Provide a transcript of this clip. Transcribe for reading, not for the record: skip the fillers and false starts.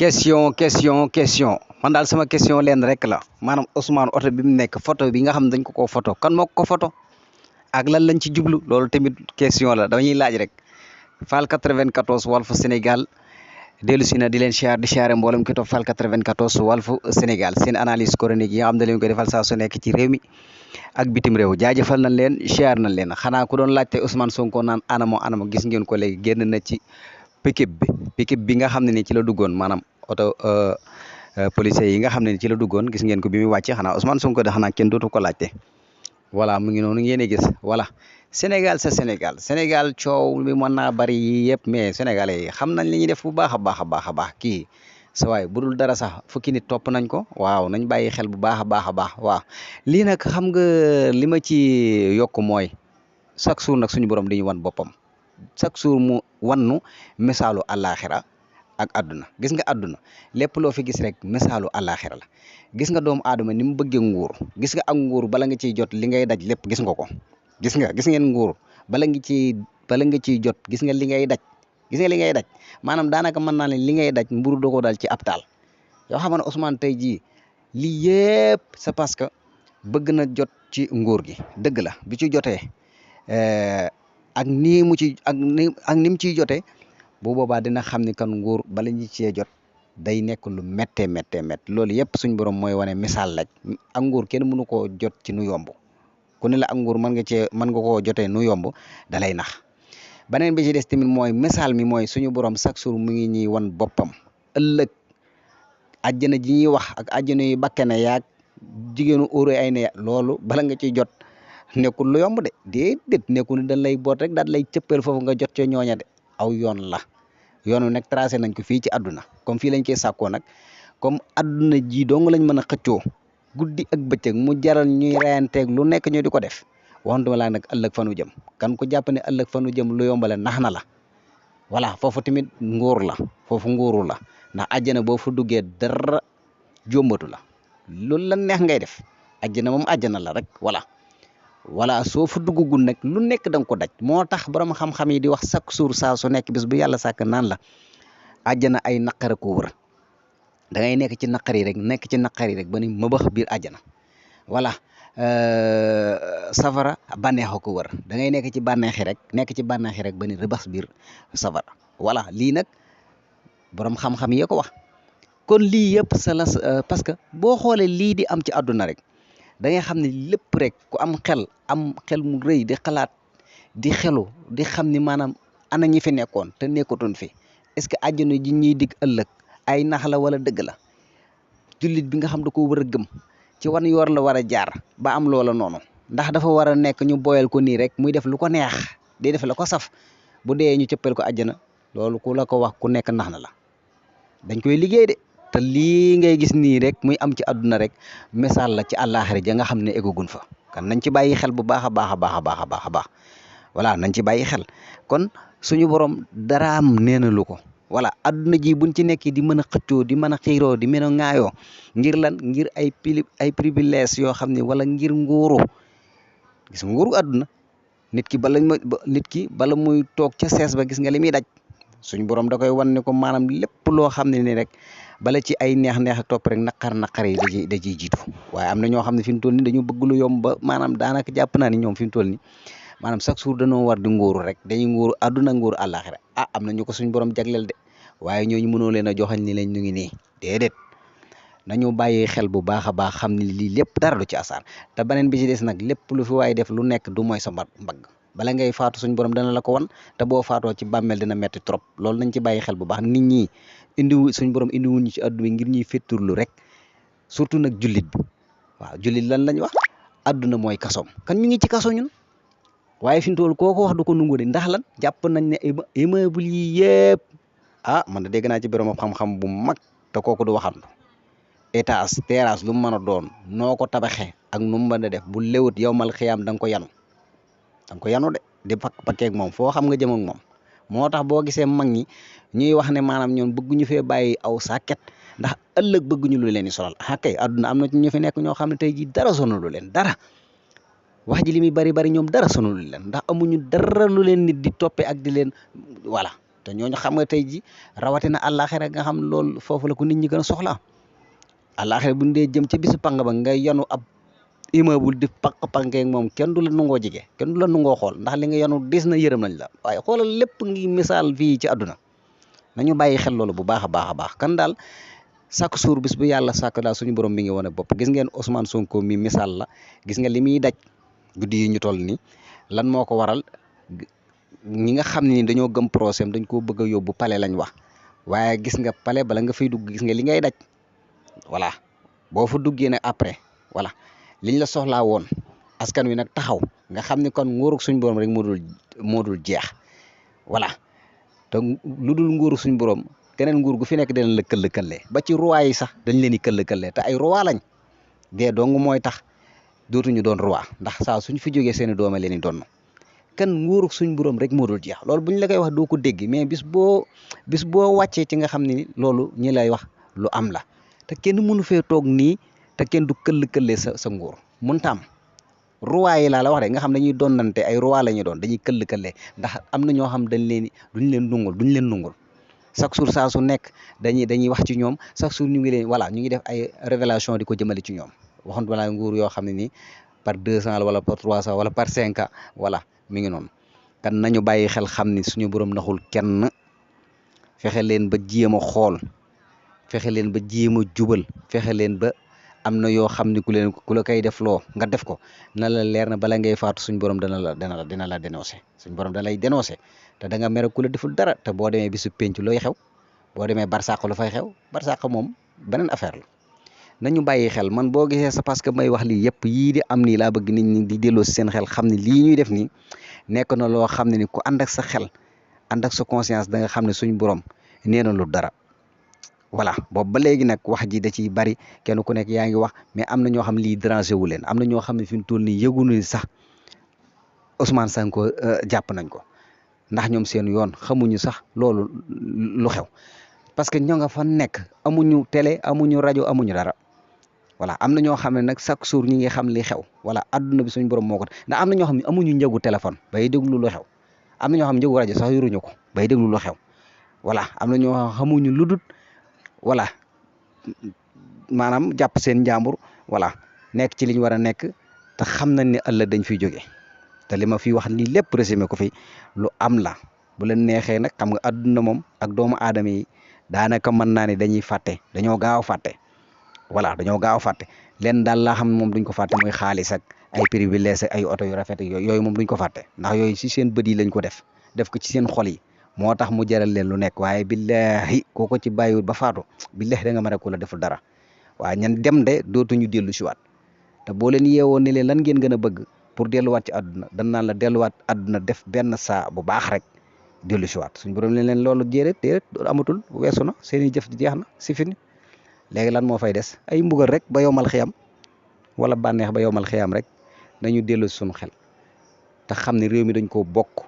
question man daal sama question leen rek la maanaam Ousmane oto bi mu nekk photo bi nga xam ne dañ ko photo kan moo ko photo ak lan lañ ci jublu loolu tamit question la dañuy laaj rek Fall 94 Walfu Sénégal dellu si na di leen siyaar di siyaare mboolem ki topp Fall 94 Walfu Sénégal seen analyse chronique yi nga xam ne leen koy defal saa su nekk ci réew mi ak bitim réew jaajëfal nañ leen siyaar nañ leen xanaa ku doon laajte Ousmane Sonko naan anamo gis ngeen ko léegi génn na ci pick-up bi nga xam ne ni ci la duggoon maanaam oto policier yi nga xam ne ni ci la duggoon gis ngeen ko bi muy wàcce xanaa Ousmane Sonko de xanaa kenn dootu ko laajte voilà mu ngi noonu ngeen gis voilà Sénégal Sénégal coow mi mën naa bari yi yëpp mais sénégalais yi xam nañ li ñuy def bu baax a baax kii sa waay bu dul dara sax fukki nit topp nañ ko waaw nañ bàyyi xel bu baax a baax waaw lii nag xam nga li ma ci yokk mooy chaque jour nag suñu borom dañuy wan boppam chaque jour mu wannu misaalu àllaaxira ak àdduna gis nga àdduna lépp loo fi gis rek misaalu àllaaxira la gis nga doomu aadama ni mu bëggee nguur gis nga ak nguur bala nga ciy jot li ngay daj lépp gis nga ko gis ngeen nguur bala nga ciy jot gis nga li ngay daj maanaam daanaka mën naa ne li ngay daj mburu doo ko dal ci ab taal yoo xam ne Ousmane tey jii lii yëpp c'est parce que bëgg na jot ci nguur gi dëgg la bi ci jotee ak ni mu ciy jotee bu boobaa dina xam ni kan nguur bala ñu cee jot day nekk lu méttee loolu yëpp suñ borom mooy wane misaal laaj ak nguur kenn mënu koo jot ci nu yomb ku ne la ak nguur mën nga koo jotee nu yomb dalay nax beneen bi ci des tamit mooy misaal mi mooy suñu borom chaque jour mu ngi ñuy wan boppam ëllëg àjjana ji ñuy wax ak àjjana yu bakkane yaag jigéenu óoru ay ne loolu bala nga ciy jot nekkul lu yomb de déedéet nekkul ni dañ lay boot rek daal lay cëppeel foofu nga jot ca ñooña de aw yoon la yoon wi nag tracé nañ ko fii ci àdduna comme fii lañ koy sàkkoo nag comme àdduna ji dong lañ mën a xëccoo guddi ak bëccëg mu jaral ñuy reyanteeg lu nekk ñu di ko def waxantuma laa nag ëllëg fanu jëm kan ku jàpp ne ëllëg fanu jëm lu yombale nax na la voilà foofu tamit nguuru la ndax àjjana boo fa duggee dara jombatu la loolu la neex ngay def àjjana moom àjjana la rek voilà soo fa duggagul nag lu nekk da nga ko daj moo tax borom xam-xam yi di wax chaque jour saa su nekk bis bu yàlla sàkk naan la àjjana ay naqara ko wër da ngay nekk ci naqar yi rek ba ni mëbax biir àjjana voilà safara bànneex ko wër da ngay nekk ci bànneexi rek ba ni rëbax biir safara voilà lii nag borom xam-xam yee ko wax kon lii yëpp parce que boo xoolee lii di am ci àdduna rek da ngay xam ne lépp rek ku am xel mu rëy di xalaat di xelu di xam ni maanaam ana ñi fi nekkoon te nekkatoon fi est-ce que àjjana ji ñuy dig ëllëg ay nax la wala dëgg la jullit bi nga xam da ko war a gëm ci wan yoor la war a jaar ba am loola noonu ndax dafa war a nekk ñu boyal ko nii rek muy def lu ko neex di def la ko saf bu dee ñu cëppal ko àjjana loolu ku la ko wax ku nekk nax na la dañ koy liggéey de te lii ngay gis nii rek muy am ci àdduna rek misaal la ci àllaaxira ja nga xam ne eggagun fa kan nañ ci bàyyi xel bu baax a baax voilà nañ ci bàyyi xel kon suñu borom daraam neenalu ko voilà àdduna ji buñ ci nekk di mën a xëccoo di mën a xiiroo di mën a ŋaayoo ngir lan ngir ay privilèges yoo xam ne wala ngir nguuru gis nguuru àdduna nit ki bala muy toog ca sees ba gis nga li muy daj suñu borom da koy wan ne ko maanaam lépp loo xam ne ni rek bala ci ay neex ak topp rek naqar yi da ciy jiitu waaye am na ñoo xam ne fi mu toll ni dañu bëgg lu yomb ba maanaam daanaka jàpp naa ni ñoom fi mu toll ni maanaam chaque jour dañoo war di nguuru rek dañuy nguuru àdduna nguuru àllaaxira am na ñu ko suñu borom jagleel de waaye ñooñu mënoo leen a joxañ ni leen ñu ngi nii déedéet nañu bàyyi xel bu baax a baax xam ne lii lépp dara du ci asaar te beneen bi ci des nag lépp lu fi waaye def lu nekk du mooy sa mbagg bala ngay faatu suñu borom dana la ko wan te boo faatoo ci bàmmeel dina metti trop loolu nañ ci bàyyi xel bu baax nit ñi suñu borom indiwuñu ci àdduna ngir ñuy fétturlu rek surtout nag jullit bi waaw jullit lan lañ wax àdduna mooy kasoom kan ñu ngi ci kaso ñun waaye fi mu toll koo ko wax du ko nungu de ndax lan jàpp nañ ne immeuble yi yëpp man da dégg naa ci borom xam-xam bu mag te kooku du waxantu étage terrasse lu mu mën a doon noo ko tabaxee ak nu mu mën a def bu léwut yow mal xiyaam da nga ko yanu de di pakkeeg moom foo xam nga jëm ak moom moo tax boo gisee mag ñi ñuy wax ne maanaam ñoom bëgguñu fee bàyyi aw sàkket ndax ëllëg bëgguñu lu leen di sonal kay àdduna am na ci ñu fi nekk ñoo xam ne tey jii dara sonalu leen dara wax ji li muy bari ñoom dara sonalu leen ndax amuñu dara lu leen nit di toppee ak di leen voilà te ñooñu xam nga tey ji rawatina àllaaxira nga xam loolu foofu la ko nit ñi gën a soxlaa àllaaxira bu ñu dee jëm ca bisu pang ba ngay yanu ab immeuble di pang-pangeeg moom kenn du la nungoo jige kenn du la nungoo xool ndax li nga yanu dis na yërëm nañ la waaye xoolal lépp ngi misaal fii ci àdduna nañu bàyyi xel loolu bu baax a baax a baax kan daal chaque jour bis bu yàlla sàkk daal suñu borom mi ngi wane bopp gis ngeen Ousmane Sonko mi misaal la gis nga li muy daj guddi yi ñu toll nii lan moo ko waral ñi nga xam ne ni dañoo gëm procès dañ koo bëgg a yóbbu pale lañ wax waaye gis nga pale bala nga fay dugg gis nga li ngay daj voilà boo fa duggee nag après voilà liñ la soxlaa woon askan wi nag taxaw nga xam ni kon nguurug suñ borom rek moo dul jeex voilà te lu dul nguurug suñ borom keneen nguur gu fi nekk dinañ la këll-këllee ba ci roi yi sax dañ leen di këll-këllee te ay roi lañ dee dong mooy tax dootuñu doon roi ndax saa suñ fi jógee seeni doome leen di doon kan nguurug suñ borom rek moo dul jeex loolu buñ la koy wax doo ko dégg mais bis boo wàccee ci nga xam ne loolu ñi lay wax lu am la te kenn mënu fee toog nii te kenn du këll-këllee sa nguur mënta am roi yi laa la wax de nga xam dañuy doonante ay roi la ñuy doon dañuy këll-këllee ndax am na ñoo xam duñ leen nungul chaque jour saa su nekk dañuy wax ci ñoom chaque jour ñu ngi leen voilà ñu ngi def ay révélation di ko jëmale ci ñoom waxoon wala nguur yoo xam ne nii par 200 la wala par 300 wala par 5 ans voilà mi ngi noonu kan nañu bàyyi xel xam ni suñu borom naxul kenn fexe leen ba jéem a xool fexe leen ba jéem a jubal fexe leen ba am na yoo xam ni ku la koy def loo nga def ko na la leer na bala ngay faatu suñu borom dina la dénoncé suñu borom da lay dénoncé te da nga mere ku la deful dara te boo demee bisu penc looy xew boo demee barsàq lu fay xew barsàq moom beneen affaire la nañu bàyyi xel man boo gisee sa parce que may wax lii yëpp yii di am nii laa bëgg nit ñi di delloo si seen xel xam ne lii ñuy def nii nekk na loo xam ne ni ku ànd ak sa xel ànd ak sa conscience da nga xam ne suñu borom nee na lu dara voilà boobu ba léegi nag wax ji da ciy bari kenn ku nekk yaa ngi wax mais am na ñoo xam lii dérangé wu leen am na ñoo xam ne fi mu toll nii yëgunu ni sax Ousmane Sonko jàpp nañ ko ndax ñoom seen yoon xamuñu sax loolu lu xew parce que ñoo nga fa nekk amuñu télé amuñu rajo amuñu dara voilà am na ñoo xam ne nag chaque jour ñi ngi xam li xew voilà adduna bi suñu borom moo ko ndax am na ñoo xam ne amuñu njëgu téléphone bay déglu lu xew am na ñoo xam ne njëgu rajo sax yoruñu ko bay déglu lu xew voilà am na ñoo xam xamuñu lu dul voilà maanaam jàpp seen njàmbur voilà nekk ci li ñu war a nekk te xam nañ ne ëllëg dañ fiy jóge te li ma fi wax nii lépp résumé ko fi lu am la bu leen neexee nag xam nga adduna moom ak doomu aadama yi daanaka mën naa ne dañuy fàtte dañoo gaaw a fàtte voilà dañoo gaaw a fàtte leen daal laa xam ne moom duñ ko fàtte muy xaalis ak ay privilèges ak ay oto yu rafet ak yooyu moom duñ ko fàtte ndax yooyu si seen bët yi lañ ko def ko ci seen xol yi moo tax mu jaral leen lu nekk waaye billahi koo ko ci bàyyiwul ba faatu billahi da nga mën a ko la deful dara waaye ñan dem de dootuñu dellu si waat te boo leen yeewoon ne leen lan ngeen gën a bëgg pour delluwaat ci àdduna dan naan la delluwaat àdduna def benn saa bu baax rek dellu si waat suñ borom leen loolu déedéet amatul weesu na seen i jëf jeex na si fini léegi lan moo fay des ay mbugal rek ba yowmal xiyam wala bànneex ba yowmal xiyam rek nañu dellu si suñu xel te xam ne réew mi dañ koo bokk